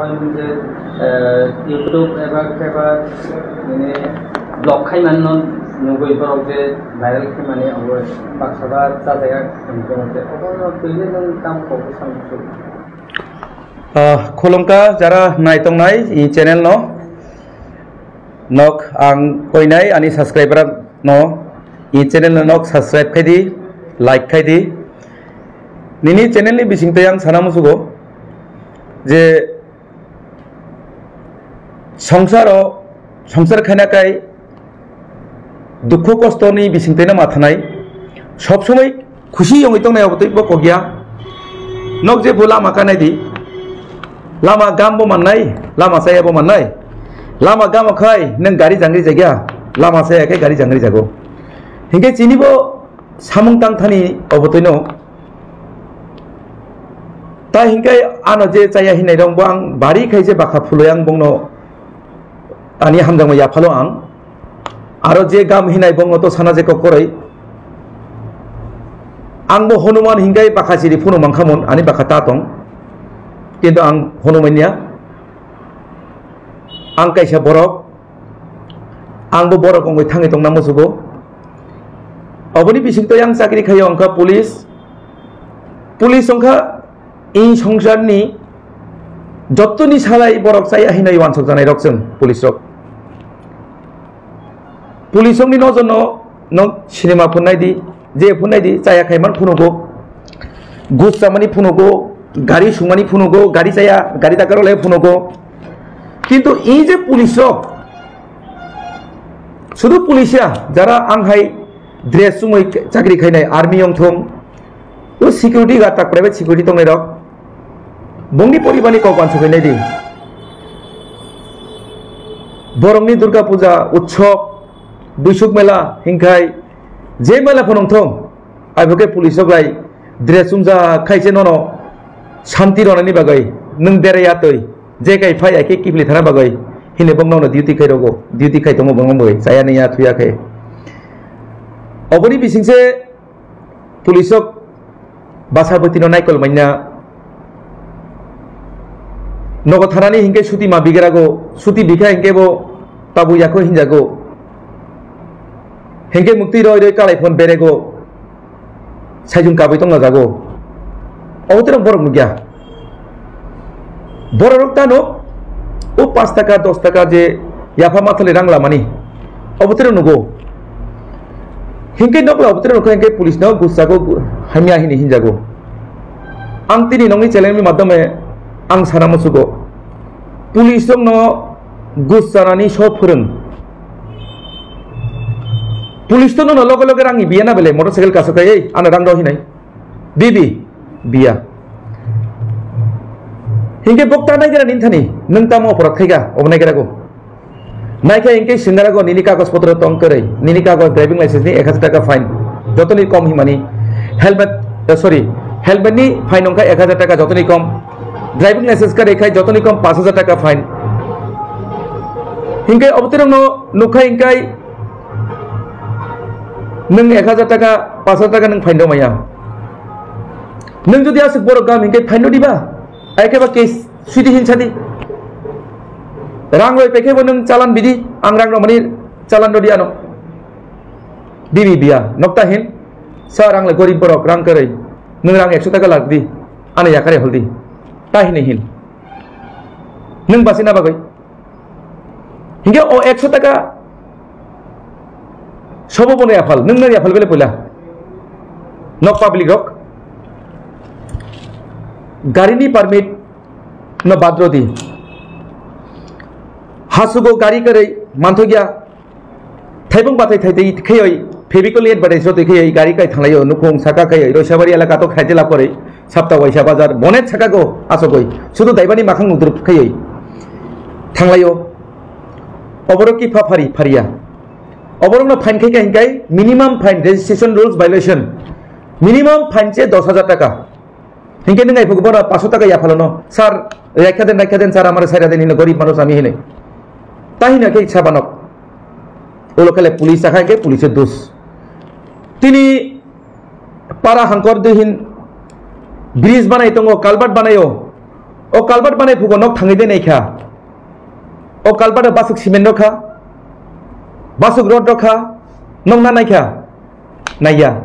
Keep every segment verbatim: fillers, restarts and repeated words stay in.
Je, eh, YouTube eba keba, mane, vlog khai manno nugui borok je viral khai mani abo baksa ba chajaga tongtong je obo no twi je nwng tam kok bwsang muchung. Ah, khulumkha jara nai tongnai i channel no. Nok ang koinai ani subscriber no i channel no nok subscribe khai di, like khai di. Nini channel ni bising tei ang sana musugo je songsaro, songsar khaina kai dukhu kosto ni bising tei no mathanai, sob somoi khusi yongwi tongnai obo tei bo kokya. Nok je bo lama kanai di, lama gam bo mannai, lama saya bo mannai. Lama gam khai nang gari jangri jagya, lama saya khe gari jangri jago. Hinkhe chini bo samung tang thani obo tei no. Ta hinkhe ano je chaya hinai rong bo ang bari khai je bakha phuloi ang bongno ani hamjakma yaphalo ang. Aro je gam hinai bongno to sana je kok koroi. Ang bo Hanuman hinkai bakha siri phunu mangkhamon ani bakha ta tong. Kintu ang Hanuman ya. Ang kaisa borok. Ang bo borok wngwi thangwi tongna musugo. Oboni bising to yang chakri khayo wngkha police. Police wngkha i songsarni jottoni salai borok chaya hinwi wansok janai rok chwng police rok. Police rokni nojono nok sinima phunai di, je phunai di, chaya khai man phunugo, gus chamani phunugo, gari sumani phunugo, gari chaya, gari dakar le phunugo. Kintu i je police rok, sudu police ya, jara ang hai dress sumui chakri khainai, army yong thung, o security guard tak private security tongnai rok, bongni poribarni kok wansugwi nai di. Borokni Durga Puja utsob, Buisuk mela, hinkhai je mela phano wngthung, abo khe police rok lai dress chumjak khai se nono shanti ronani bagwi nwng berai ya twi je kai phai ya khe kiphilwi thana bagwi hini bok nono duty khai rogo, duty khai tongo bongno bagwi chaya nung ya thuya khe. Oboni bising se police rok basa bwtwi no naikol manya. Nogo thanani hinkhe suti ma bigrago, suti bikha hinkhe bo tabuk yakho hinjago. Hinkhe muktwi roi roi kalai phone berego, saijung kabui tongna jago. Obo tei borok nukya. Borok rok tano o pash taka, dos taka je yapha mathali rang lamani, obo tei nugo. Hinkhe nokla obo tei nukha hinkhe police no gusago, hamya hini hinjago. Ang tini nokni channel ni madhyame ang sana musugo. Police rokno gus chanani so phwrwng. Police to nono loge loge rangni biya na bele motorcycle kaso kai, ei, ano rang rw hinai. Bibi, biya. Hinkhe bok ta naigra nini thani, nwng tamo oporat khaika, obo naigra go. Naikhe hinkhe singara go nini kagoj potro tong kwrwi, nini kagoj driving license ni ek hajar taka fine. Jotoni kom himani helmet, eh, sorry, helmet ni fine wngkha ek hajar taka jotoni kom. Driving license kwrwi khai jotoni kom pash hajar taka fine. Hinkhe obo tei rokno nukha hinkhe nwng ek hajar taka, pash hajar taka nwng fine rw maya. Nwng jodi aswk borok gam hinkhe fine rw diba? Ai khe ba case sidi hin sadi. Rang roi pekhe bo nwng chalan bidi, ang rang rw mani chalan rw di ano. Bibi biya, nokta hin, sa rang le gorib borok, rang kwrwi, nwng rang ekso taka lak di, ano yakare hol di, ta hini hin. Nwng basi na bagwi. Hinkhe o ekso taka sobo bono yaphal, nwng nwng yaphal bele poila. Nok public rok. Gari ni permit no badro di. Hasugo gari kwrwi manthokya. Thaibung bathai thai tei kheyoi, Fevicol ni advertise rw twi kheyoi, gari kai thanglaio, nukhung saka kheyoi, Roisabari elaka to khaijela koroi, sapta waisa bazar, bonet saka go asogoi, sudu daibani makhang nudrup kheyoi thanglaio. Oborok ki pha phari, phariya. Oborokno fine khaika hinkai, minimum fine, registration rules violation, minimum fine che dos hajar taka. Hinkhe nwng ai phugu bono paso taka yaphalo no, "Sir, raikha den, raikha den, sir, amare saira den," hino, "Gorib manush ami," hino. Ta hino khe sabanok. Ulo khale police sakha hinkhe police dos. Tini para hangkor de hin bridge banai tongo, culvert banaio. O culvert banai phugo nok thangwi de naikha. O culvert o basuk cement rokha. Basuk rod rokha. Nok na naikha. Naiya.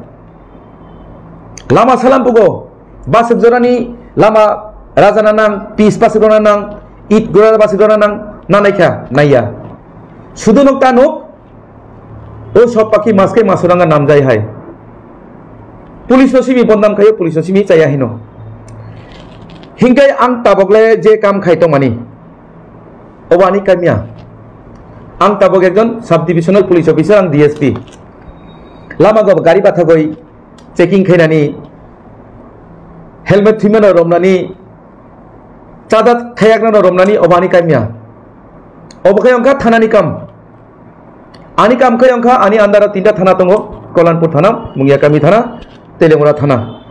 Lama salam phugo. Basuk jorani lama raja na nang, pis basuk rona nang, it gora basuk rona nang, na naikha. Naiya. Sudu nok ta nuk. O sob pakhi maske masuranga namjai hai. Police no simi bondam khayo, police no simi chaya hino. Hinkai ang tabok le je kam khai tongmani. Obo ani kamia. Ang tabok ekjon sub divisional police officer, ang D S P. Lama go gari bathagoi checking khainani, helmet thwimano romnani, chada thayaknano romnani, obo ani kamia. Obo khai wngkha thanani kam. Ani kam khe wngkha, ani under o tinta thana tongo, Kollanpur thana, Mungiakami thana, Teliamura thana.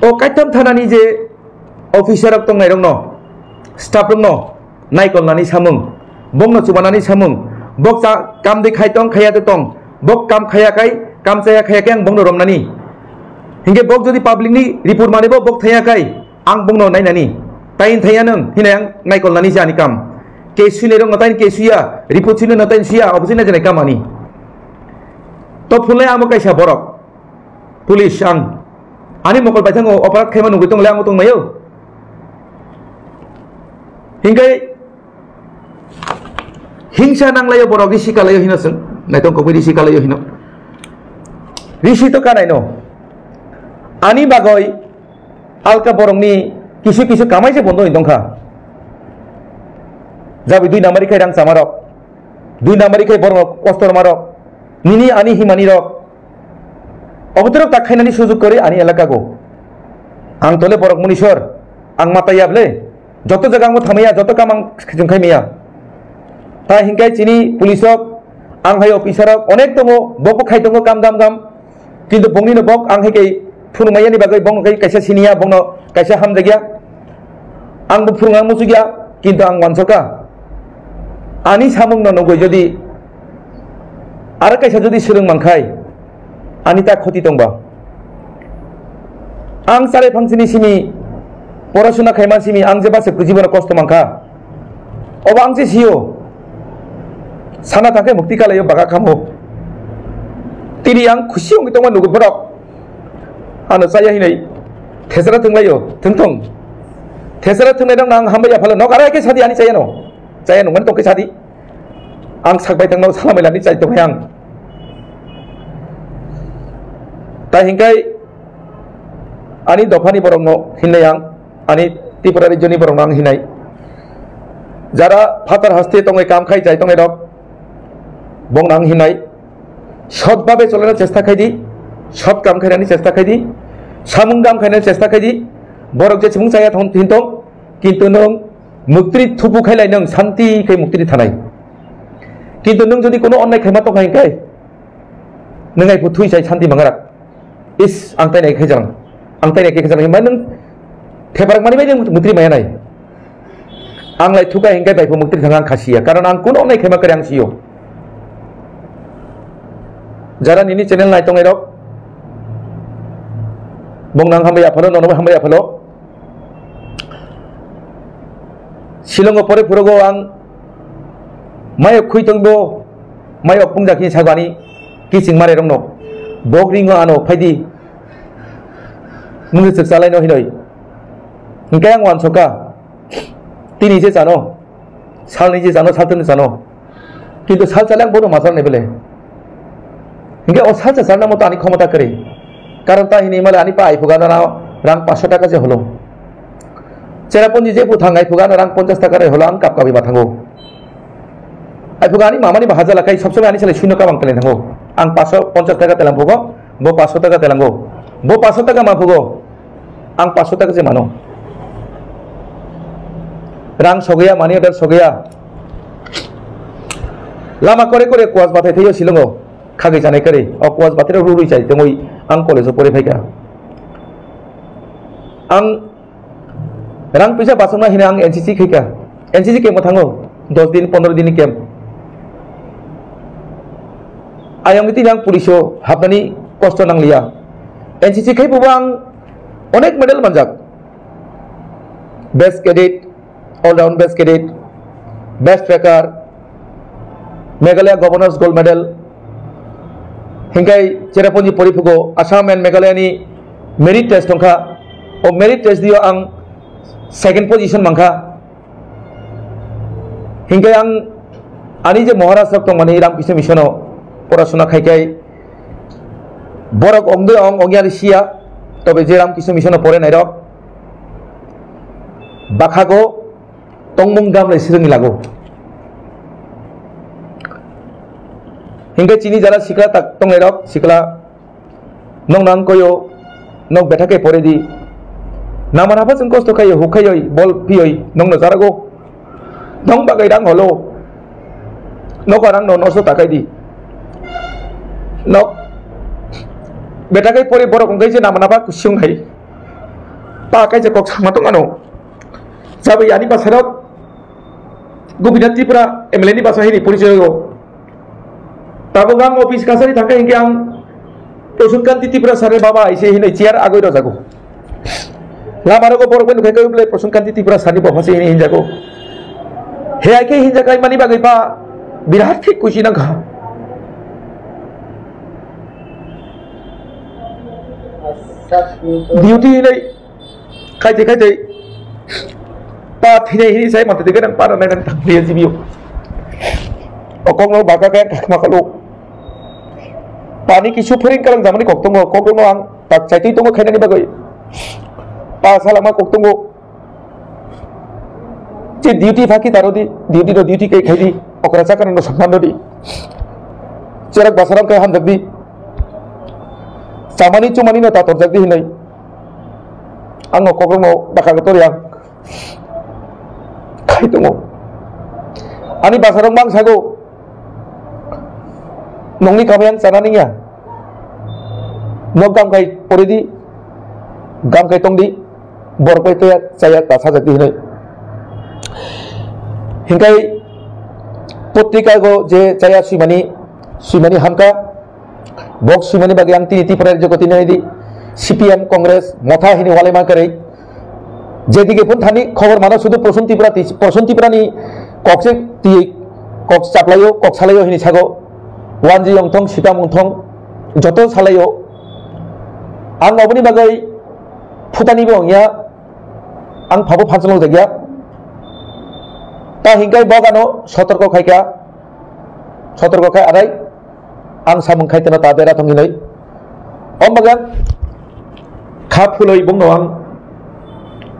O kaitham thanani je officer rok tongnai rokno, staff rokno naikolnani samung, bokno chubanani samung, bok cha kam de khai tong, khaya de tong, bok kam khaya kai, kam chaya khaya kai ang bokno romnani. Hinkhe bok jodi public ni report mani bo bok thaya kai, ang bongno nainani, tain thaiya nwng, hinai ang naikolnani je ani kam. Case suinai rokno tain case suiya, report suinai no tain suiya, obo se nainani kam ani. To phunlai amo kaisa borok, police ang, ani mokol baithango operate khaima nugwi tongle amo tongmaio. Hinkai hingsa nanglaio borok risi kalaio hino chwng, naitong kobui risi kalaio hino. Risi to kanai no. Ani bagoi alka borokni kisu kisu kamai se bondo wng tongkha. Jabi dui nambari khai rang chamarok, dui nambari khai borok kosto rwmarok, nini ani himani rok, obotorok tak khainani sujuk kori ani elaka go. Ang tole borok munisor, ang mata yable, joto jaga ang thamaya, joto kam ang khajung khaimaya. Ta hinkai chini police rok, ang hai officer rok onek tongo, bokbo khai tongo kam dam gam. Kintu bongni no bok ang hai kai phunukmaya ni bagwi bong kai kaisa siniya, bongno kaisa hamjakya. Ang bo phunukna muchukya, kintu ang wansokha. Ani samung no nugwi jodi aro kaisa jodi swrwng mankhai, ani ta khoti tongba. Ang chare phangsini simi porasuna khaiman simi ang je base jibono kosto mankha. Obo ang se sio. Sana thangkhe mukti kalaio baga kamo. Tini ang khusi wngwi tongma nugo borok. Ano chaya hinai. Thesera thwnglaio, thwngthong. Thesera thwngnai rokno ang hambai yaphalo. Nok arai khe sadi ani chayano. Chaya nungmani tongkhe sadi. Ang sakbai tongno salamai lani chai tongkhe ang. Tai hinkai ani dophani borokno hinlai ang. Ani Tripura rajyoni borok nang hinai. Jara phatar haste tongwi kam khai chai tongnai rok, bong nang hinai. Sot babe cholena chesta khai di, sot kam khainani chesta khai di, samung dam khainani chesta khai di. Borok je chimung chaya thon thin tong, kintu nwng muktri thupu khailai nwng santi khai muktri thanai. Kintu nwng jodi kono onnai khaima tong khai khai, nwng ai phu thui chai santi mangarak. Is, ang tainai khe jang. Ang tainai khe jang. Himba nwng theparak mani bai nwng mutri maya nai. Ang lai thuka hingkai bai phu mutri thang ang khasiya. Karon ang kuno nai khema kare ang siyo. Jara nini channel nai tongnai rok, bong nang hambai aphalo, nono hambai aphalo. Shillongo pore phurogo ang mayok khui tongbo, mayok pungjak hini sagani kiching mare rongno. Bok ringo ano phaidi. Mungwi chwk chalaino hinoi. Hingke ang wansokha. Tini je chano. Salni je chano, saltini chano. Kintu sal chale ang bono ma charnai bele. Hingke o salsa charna moto ani khomota kwrwi. Karon ta hini male ani pa aiphuga no rang paanch sho taka je holo. Cherrapunji je buthang aiphuga no rang ponchas taka rwi holo ang kap kabi ma thango. Aiphuga ani mamani bahaja lakai sob somoi ani sale suino kabang tele thango. Ang paanch sho ponchas taka telang phugo, bo paanch sho taka telango. Bo paanch sho taka ma phugo. Ang paanch sho taka je mano. Rang sogaya, money order sogaya. Lama kore kore kuas bathai thaio Shillongo. Khagwi chanai kwrwi. O kuas bathai rok rurwi chai tongwi ang college o pore phaikha. Ang rang pisa bachokna hino ang N C C khaikha. N C C camp o thango. Dos din, pondro din ni camp. Ayang tini ang police o hapnani kosto nangliya. N C C khai bo ang onek medal manjak. Best Cadet, All Round Best Cadet, Best Tracker, Meghalaya Governor's Gold Medal, hinkai Cherrapunji poripugo Assam and Meghalaya ni merit test tongkha. O merit test dio ang second position mangkha. Hinkai ang ani je Maharaj rok tongmani Ramkrishna Mission o porasona khaikai borok ongdoi ong ongya siya, tobe je Ramkrishna Mission o pore nairok bakhago tongmung gamlai sirwngni lago. Hinke chini jara sikla tak tonglairok, sikla nong nang koyo, nok betha ke pore di. Nama napa chwng kosto khayo, huk khayo, bol phiyoi, nong no jarago. Nong bagai rang holo. Nok arang no nosto takai di. Nok betha ke pore borok ongkai je nama napa kusyung hai. Pa kai je kok sama tong ano. Jabai ani basarok Gopinath Tripura M L A ni basa hini porichoy o. Tabuk ang office kasari thangkha hinkhe ang Prasun Kanti Tripura sir ni baba aise hinwi chair agoi rojago. Lama rogo borok bai nukhai kaiwi belai Prasun Kanti Tripura sir ni baba se hinwi hinjago. He aike hinjakai mani bagwi ba birat khe kusi nangkha. Duty hinwi Khaitwi khaitwi pa thinai hini sai mantwi twi ganang pa ranai nang thang liya jibiyo. O kok no baka kaya kakma kalo. Pani kisu phering kalang jamani kok tongo, kok no ang tak chaitwi tongo khainani bagwi. Pa salama kok tongo. Che duty phaki taro di, duty no duty kai khai di. Okra chakra no sakman di. Cherak basarang kai hamjak di. Chamani chumani no tator jak di hinai. Ang o kokrokno bwkha kotor yang khai tongo. Ani bwsarok mang sago, "Nongni kamai ang chana ningya. Nok gam kai pori di, gam kai tong di, borok bai toya chaya ta sajak di," hinwi. Hinkai potrika go je chaya swimani, swimani hamka, Bok swimani bagwi ang tini Tripura rajyo koti nai di. C P M, Congress, Motha hini walai ma kwrwi. Jedike phun thani khobor mano sudu Prasun Tripura ti, Prasun Tripura ni kok se ti kok chaplaio, kok salaio hini sago. Wanji ongthong, Sita ongthong, joto salaio. Ang oboni bagwi phutani bo ongya, ang phabo phanchalo jakya. Ta hinkai bok ano sotorko khaika, sotorko khai arai. Ang samung khai teno ta dera thong hinoi. Om bagan kha phuloi bung no ang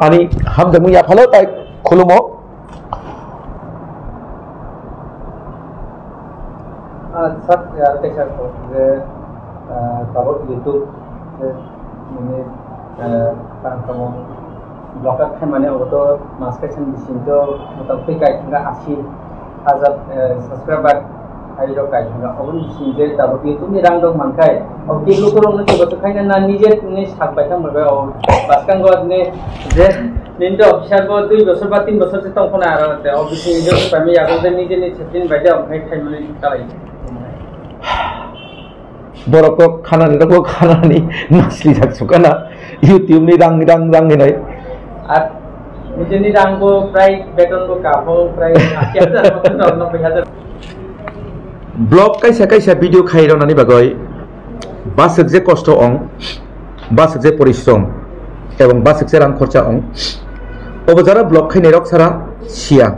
ani hamjakmung yaphalo tai khulumo. Ah, sir, ya, tei sir, je, ah, tabok YouTube, je, ini, ah, tang tamo. Vlog khaimani obo to mas kaisa ni bisingo motamoti kaithanga asi hajar, eh, subscriber hai rok kaithanga. Oboni bisingo je tabuk YouTube ni rang rok mankhai. Obo khe lukurokno chubachu khaina na nije ni sak bai thang bai o bwskango ni je nini to officer bo dui bosor ba tin bosor se tong khna aro te o bisingo je paimani yago je nije ni setting bai de omo khai khaimani kalai. Borok kok khanani rok kok khanani nasli jak sukana YouTube ni rang rang rang hinai. Ar nijeni rang bo prai beton bo kapho prai asi hajar bo nobbai hajar. Vlog kaisa kaisa video khai rwnani bagwi baswk je kosto ong, baswk je porishrom ebong baswk je rang khorcha ong, obo jara vlog khainai rok sara siya.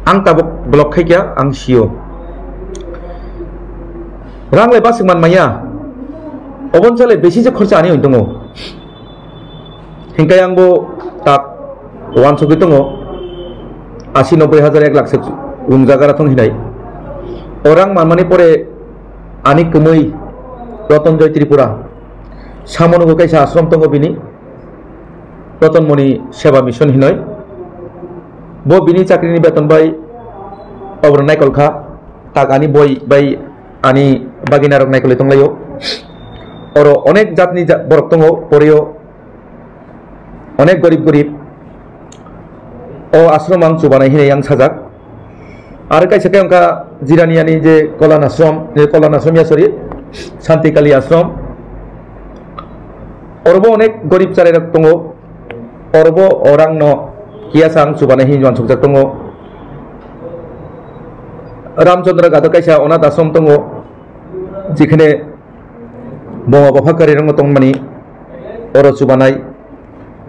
Ang tabuk vlog khaikya ang sio. Rang le baswk man maya. Obon chale besi je khorcha ani tongo. Hinkai ang bo tak wansugwi tongo. Asi nobboi hajar ek lakh se wngjaga rathong hinai. O rang manmani pore ani kwmwi Roton Joy Tripura. Samonugo kaisa ashram tongo bini. Roton Moni Seva Mission hinoi. Bo bini chakrini beton bai oborok naikol kha. Tak ani boi bai ani bagina rok naikolwi tonglaio. Oro onek jatni ja-, borok tongo, porio onek gorib gorib. O ashram ang chubanai hinwi ang sajak. Ar kaisa khe wngkha Jirani ani je Kolan Ashram, je Kolan Ashram ya, sorry, Santi Kali Ashram. Orobo onek gorib charairok tongo. Orobo o rangno kiyasa ang chubanai hinwi uansukjak tongo. Ramchandra Ghat o kaisa onath ashram tongo, jekhene boma bopha kwrwirokno tongmani oro chubanai.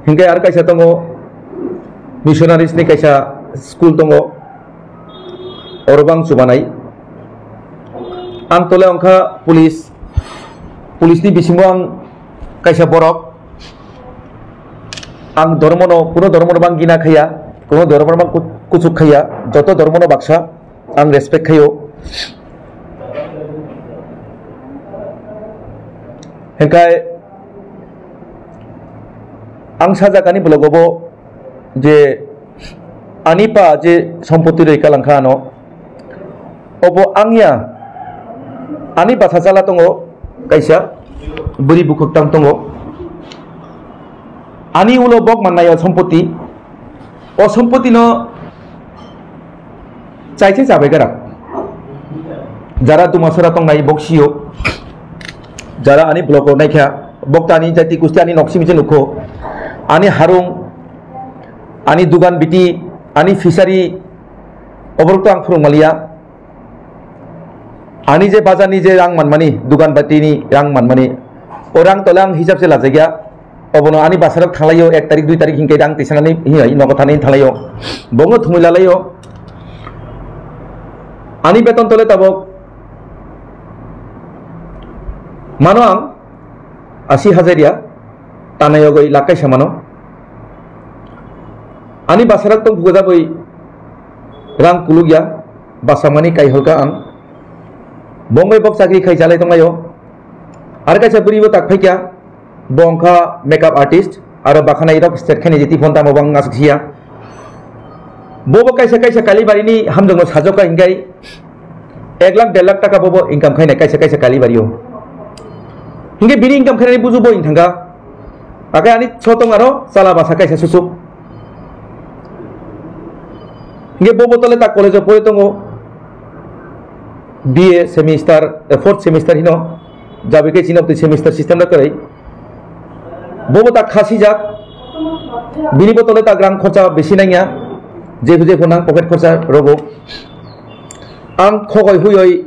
Hinkhe aro kaisa tongo, missionaries ni kaisa school tongo, orobo ang chubanai. Ang tole wngkha police, police ni bisingo ang kaisa borok, ang dhormono, kuno dhormono bang gina khaya, kuno dhormono bang ku-, kuchuk khaya, joto dhormono baksa ang respect khayo. Hinkhe ang sajak ani vlog o bo je ani pa je sompoti rwi kalangkha ano, obo angya ani basa chala tongo, kaisa bwrwi bukhuk tang tongo, ani ulo bok mannai o sompoti, o sompoti no chaise chabai garak. Jara Dumasora tongnai bok sio, jara ani vlog o naikha, bok ta ani jati gusti ani nok simi se nukho, ani harung, ani dugan biti, ani fishery, oborok to ang phurung maliya. Ani je bazar ni je rang manmani, dugan bati ni rang manmani, o rang tole ang hisab se lajagya. Obono ani basarok thanglaio, ek tarik, dui tarik hinkhe ang tisanani hinwi nogo thani thanglaio. Bongo thumui lalaio. Ani beton tole tabok mano ang asi hajar ya, tanai yogoi lakh kaisa mano. Ani basarok tong buga jaboi rang kuluk ya, basamani kaiholka ang. Bongbai bok chakri khai chalai tonglaio. Ar kaisa bwrwi bo tak phaikya. Bo wngkha makeup artist, aro bakhana irok state khaina jiti phone tamo bang aswk siya. Bobo kaisa kaisa Kalibari ni hamjokno sajokha hinkhai ek lakh der lakh taka bobo income khaina kaisa kaisa Kalibari o. Hinkhe bini income khainani buju bo wng thangkha. Akai ani sotong aro chala basa kaisa susuk. Hinkhe bobo tole ta college o pore tongo. B A semester, eh, fourth semester hino, jabi khe chini okti semester system da kwrwi. Bobo ta khasijak, bini bo tole ta rang khorcha besi nangya, jephu jephu nang pocket khorcha rogo. Ang khogoi huyoi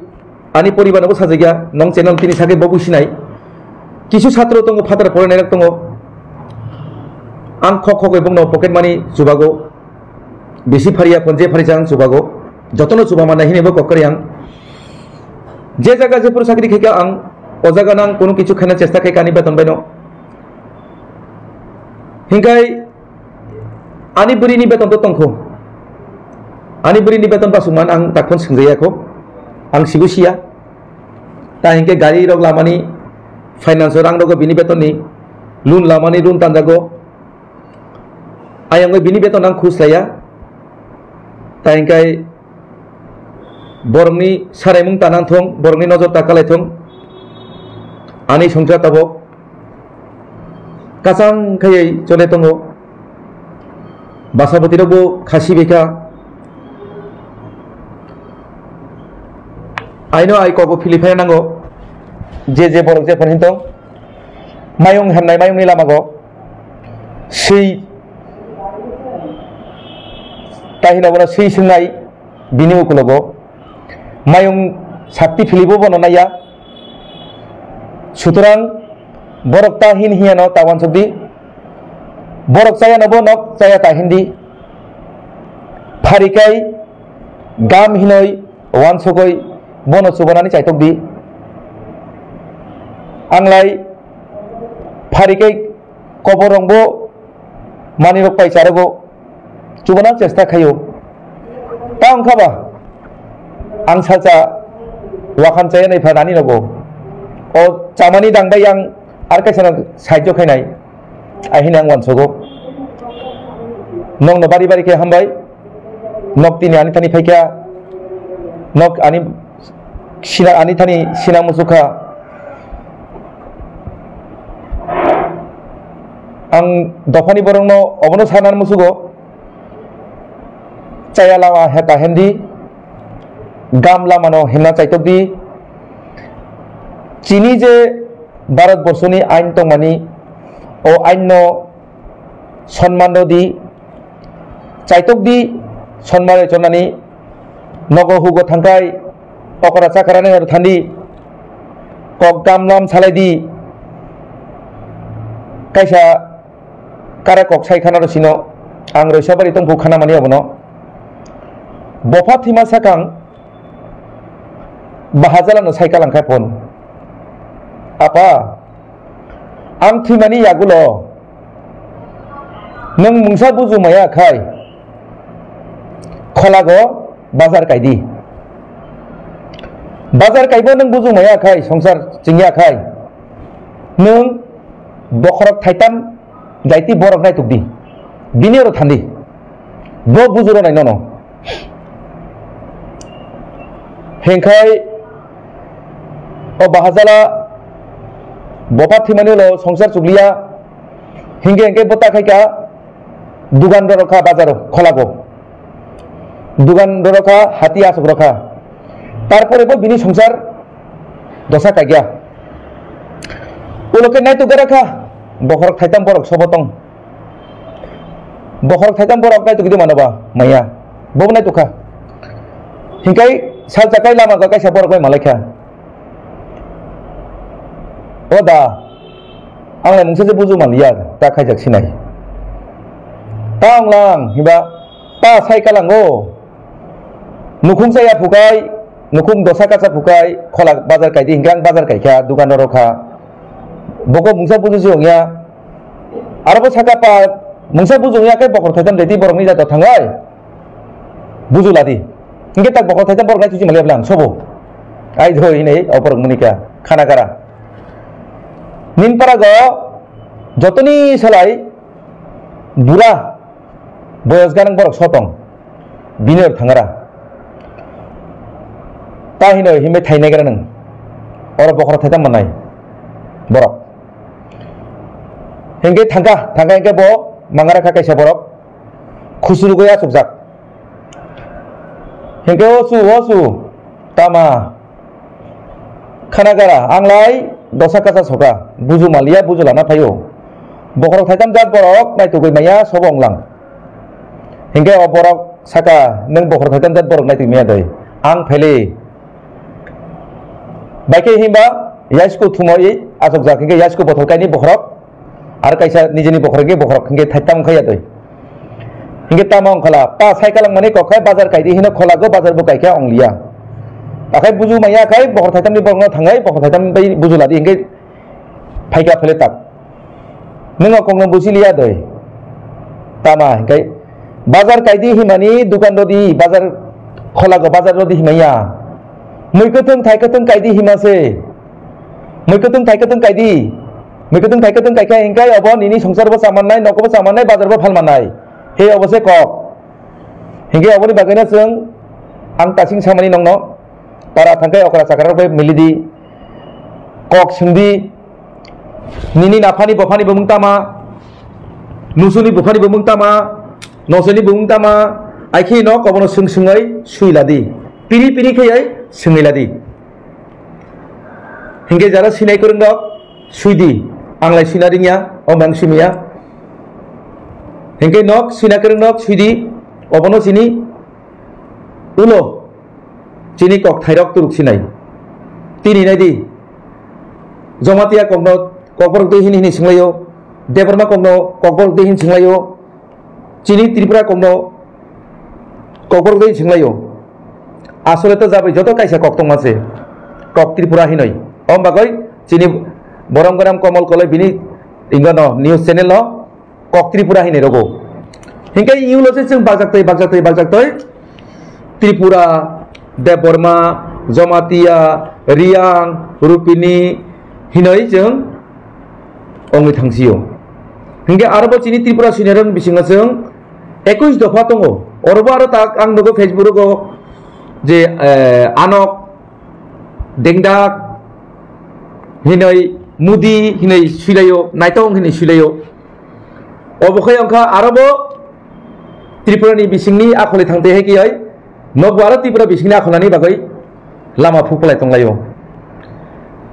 ani poribar no bo sajagya, nong channel tini sakhe bo businai. Kisu satro tongo, phataro porinai rok tongo. Ang khok khogoi bongno pocket money chubago. Bisi phariya phone je phari chang chubago, jotono chuba manna hinwi bo kok kwrwi ang. Je jaga jephuru chakri khaikha ang, o jaga nang kunu kichu khaina chesta khaikha ani beton baino. Hinkhai ani bwrwini beton to tongkho. Ani bwrwini beton basukman ang takhon swngjaya kho. Ang sigo siya. Ta hinkhe gari rok lamani finance o rang rogo bini betonni, loan lamani loan tanjago. Ayang bai bini beton ang khus laiya. Ta hinkhe borokni saraimung ta nang thung, borokni nojor ta kalai thung. Ani songcha tabok kachang khaiwi chole tongo. Basapoti rokbo khasi bai kha. Aino ai kobo philip phai nango. Je je borok je phone hintong. Mayung hemnai mayungni lamago. Swi. Tahino bono swi swngnai bini ukulogo. Mayung sakti philibo bono naiya. Sutorang borok ta hin hiyano ta wansukdi. Borok chayano bo nok chaya ta hindi. Pharikai gam hinoi wansugoi bono chubanani chaitokdi. Anglai pharikai koborongbo manwirok pai charogo chubana chesta khaio. Ta wngkha ba ang salsa wakhan chaya nai pha nani rogo. O chamani dangbai ang ar kaisa no saijo khainai. Ahini ang wansogo. Nokno bari bari khe hambai. Nok tini ani thani phaikha. Nok ani sina ani thani sina musukha. Ang dophani borokno obono sanan musugo. Chaya lama heta hendi, gam lamano himna chaitokdi. Chini je Bharat borsoni ain tongmani, o ainno Sonman rw di, chaitok di, sonman rw chonani nogo hugo thangkai, okra chakra nai thandi, kok gamlam salai di, kaisa kara kok sai khana rw sino, ang rw sabari tongphu khana mani abono. Bopha thima sakang, Bahajalano sai kalang kha phone. Apa, ang thwimani yagulo nwng mungsa buju maya khai, kholago bazar kaidi. Bazar kaibo nwng buju maya khai, songsar chingya khai, nwng bokhorok thaitam jaiti borok naituk di. Bini oro thandi. Bo buju rwnai nono. Hingkhai o Bahajala bopa thwimani ulo songsar chukliya. Hingke hingke bo ta khaika dugan rokha bazaro kholago. Dugan rokha hati asuk rokha. Tarpore bo bini songsar dosa kagya. Ulo khe naituk gara kha, bokhorok thaitam borok sobo tong. Bokhorok thaitam borok naituk di mano ba, maya. Bo naituk kha. Hingkai sal chakai lama ga kaisa borok bai malai kha. O da, ang lai mungsa se buju manliya, ta khaijak sinai. Ta ong lang, hiba, ta sai kalango. Nukhung chaya phukai, nukhung dosa kacha phukai, khola bazar kaidi hingke ang bazar kaikha, dukan oro kha. Boko mungsa buju se ongya. Aro bo saka pa, mungsa buju ongya khe bokhorok thaitam reti borokni jato thangai. Buju ladi. Hingke tak bokhorok thaitam borok nai tuji maliya bwlang sobo. Ai dhoi hinui o borok munika, khana kara. Nin parago jotoni salai bura. Boyos ganang borok sotong. Bini oro thangara. Ta hino himbai thainai gara nang. Oro bokhorok thaitam manai. Borok. Hingke thangka, thangka hingke bo mangara kha kaisa borok. Khusuru goi achukjak. Hingke o chu, o chu. Tama. Khana gara, ang lai dosa kacha soka, buju maliya, buju lana phaio. Bokhorok thaitam jat borok naitugwi maya sobo wnglang. Hinkhe o borok saka, "Nwng bokhorok thaitam jat borok naitugwi maya doi? Ang phaili." Baikhe himba yaisko thumoi achukjak, hinkhe yaisko bothor kainwi bokhorok. Aro kaisa nijini bokhorok khe bokhorok hinkhe thaitam wngkha ya doi. Hinkhe tamo wngkhala, pa sai kalang mani kok khai bazar kaidi hino kholago bazar bo kaikha ongliya. Akhai buju maya khai bokhorok thaitam ni borokno thangai bokhorok thaitam bai buju ladi hinkhe phaika phele tak. Nwng o kokno busi liya doi. Tama hinkhe bazar kaidi himani dukan rodi bazar kholago bazar rodi himaya. Mui kwthwng thai kwthwng kaidi hima se. Mui kwthwng thai kwthwng kaidi. Mui kwthwng thai kwthwng kaikha hinkhe obo nini songsar bo chamannai, nogo bo chamannai, bazar bo phalmannai. He obo se kok. Hinkhe oboni bagwino chwng ang tasing samani nongno para thangkhe okra chakra rok bai milidi. Kok swngdi. Nini naphani bophani bumung tama. Nusuni buphani bumung tama. Noseni bumung tama. Aikhe no kobono swng swngwi sui ladi. Piri piri kheyai swngwi ladi. Hinkhe jara sinai kwrwng rok suidi, ang lai sina ringya, o mang simiya. Hinkhe nok sina kwrwng rok suidi, obono chini ulo chini kok thairok turuk sinai. Tini naidi, Jamatia kokno kokborok twi hini hini swnglaio, Debbarma kokno kokborok twi hini swnglaio, Chini Tripura kokno kokborok dei swnglaio. Asole to jabai joto kaisa kok tongma se. Kok Tripura hinoi. Om bagoi chini Borom Garam Komol Koloi bini ingano news channel no kok Tripura hinoi rogo. Hinkhe iulo se chwng bakjak tei, bakjak tei, bakjak tei. Tripura, Debbarma, Jamatia, Riang, Rupini hinoi chwng ongwi thangsio. Hinkhe aro bo chini Tripura sinirokni bisingo chwng ekush dopha tongo. Orobo aro tak ang nugo Facebook rogo je, eh, anok dengdak hinoi mudi hinoi suilaio, naitong hinoi suilaio. Obo khai wngkha aro bo Tripura ni bisingni akholi thangtwi hai kiyai nokbo aro Tripura bisingni akholnani bagwi lama phuklai tonglaio.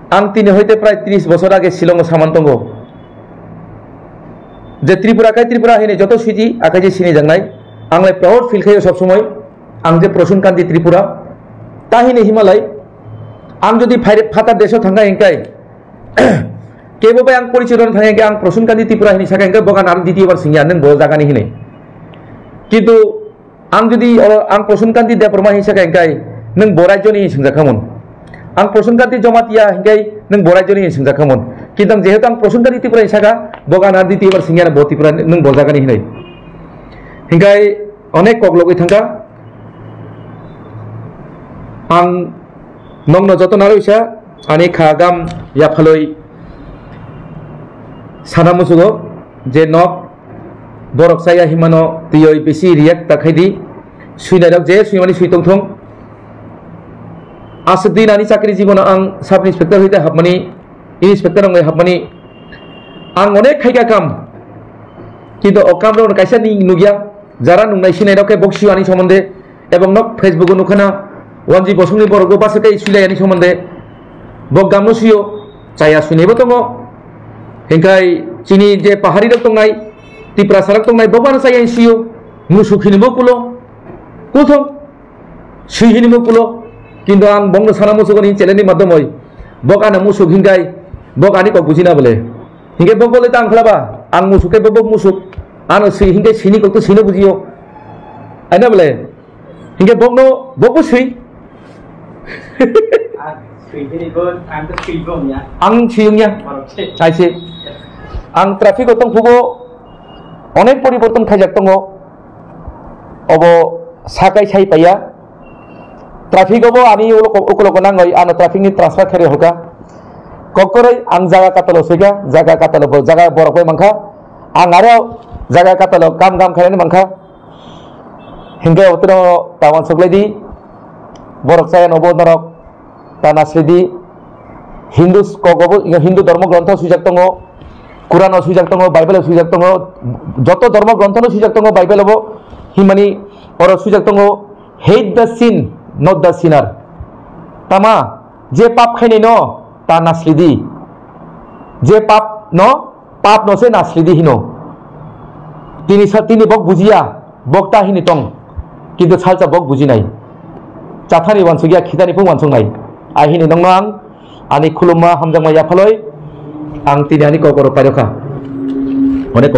Ang tini hoite prai tris bosor age Shillong o saman tongo. Je Tripura kai Tripura hini joto siji akai je sini jangnai, ang lai proud feel khayo sob somoi, ang je Prasun Kanti Tripura, ta hini himalai, ang jodi phaire phatar deso thangkai hingkai, kebo bai ang porichoi rwna thangkai hingkai, ang Prasun Kanti Tripura hini sakai hingkai, bogan ang ditiyo bar singya, nung bo jagani hini. Kintu ang jodi oro ang Prasun Kanti Debbarma hini sakai hingkai, nung bo rajyoni hini singjakhamon. Ang Prasun Kanti Jamatia hingkai, nung bo rajyoni hini singjakhamon. Kintu ang jehetu ang Prasun Kanti Tripura hini saka, bogan ang ditiyo bar singya, bo Tripura nung bo jagani hini. Hingkai onek kok logwi thangkha. Ang nokno joto narwisa ani kha gam yaphalwi sana musugo je nok borok chaya himano twiwi bisi react ta khaidi, swinairok je swimani swi tongthung. Aswk din ani chakri jibono ang sub inspector hwite hapmani, inspector wngwi hapmani ang onek khaika kam, kintu o kamrokno kaisa ni nukya. Jara nungnai sinai rok khe bok sio ani somonde, ebong nok Facebook o nukhana, wanji bosongni borok bo basa tei silai ani somonde, bok gamno sio, chaya suinaibo tongo. Hingkai chini je pahari rok tongnai, Tiprasa rok tongnai, bok ano chaya sio, musuk hinimo kulo, kuthong, sui hinimo kulo, kintu ang bongno sana musuk ani channel ni madhyamoi, bok ano musuk hingkai, bok ani kok bujina bole, hingke bok bole tang khlaba, ang musuk khe bok musuk, ano sui hingke sini kok to sino bujio. Aina bole. Hingke bokno, bokbo sui. Ang sui hini bo, ang to sui bo wngya. Ang sui wngya. Borok se. Ai se. Ang traffic o tongphugo onek poriborton khaijak tongo. Obo sakai sai paiya. Traffic obo ani ulo-, ukulogo nangoi ano traffic ni transfer khere holka. Kokkoroi ang jaga katalo soika, jaga katalo bo-, jaga borok bai mankha. Ang aro jaga katalo kam kam khainani mankha. Hingke otino ta uansuk lai di, borok chaya no bo norok ta nasri di, Hindu kok obo, Hindu dhormo grontho swijak tongo, Quran o swijak tongo, Bible o swijak tongo, joto dhormo grontho no swijak tongo, Bible obo himani oro swijak tongo, "Hate the sin, not the sinner." Tama, je pap khainai no ta nasri di, je pap no pap no se nasli di hino. Tini sa-, tini bok bujiya, bok ta hini tong. Kintu salsa bok bujinai. Chathani wansukya, khitani phung wansuknai. Ai hini nongno ang ani khulumma hamjakma yaphaloi, ang tini ani kokoro pairokha. Onek kok-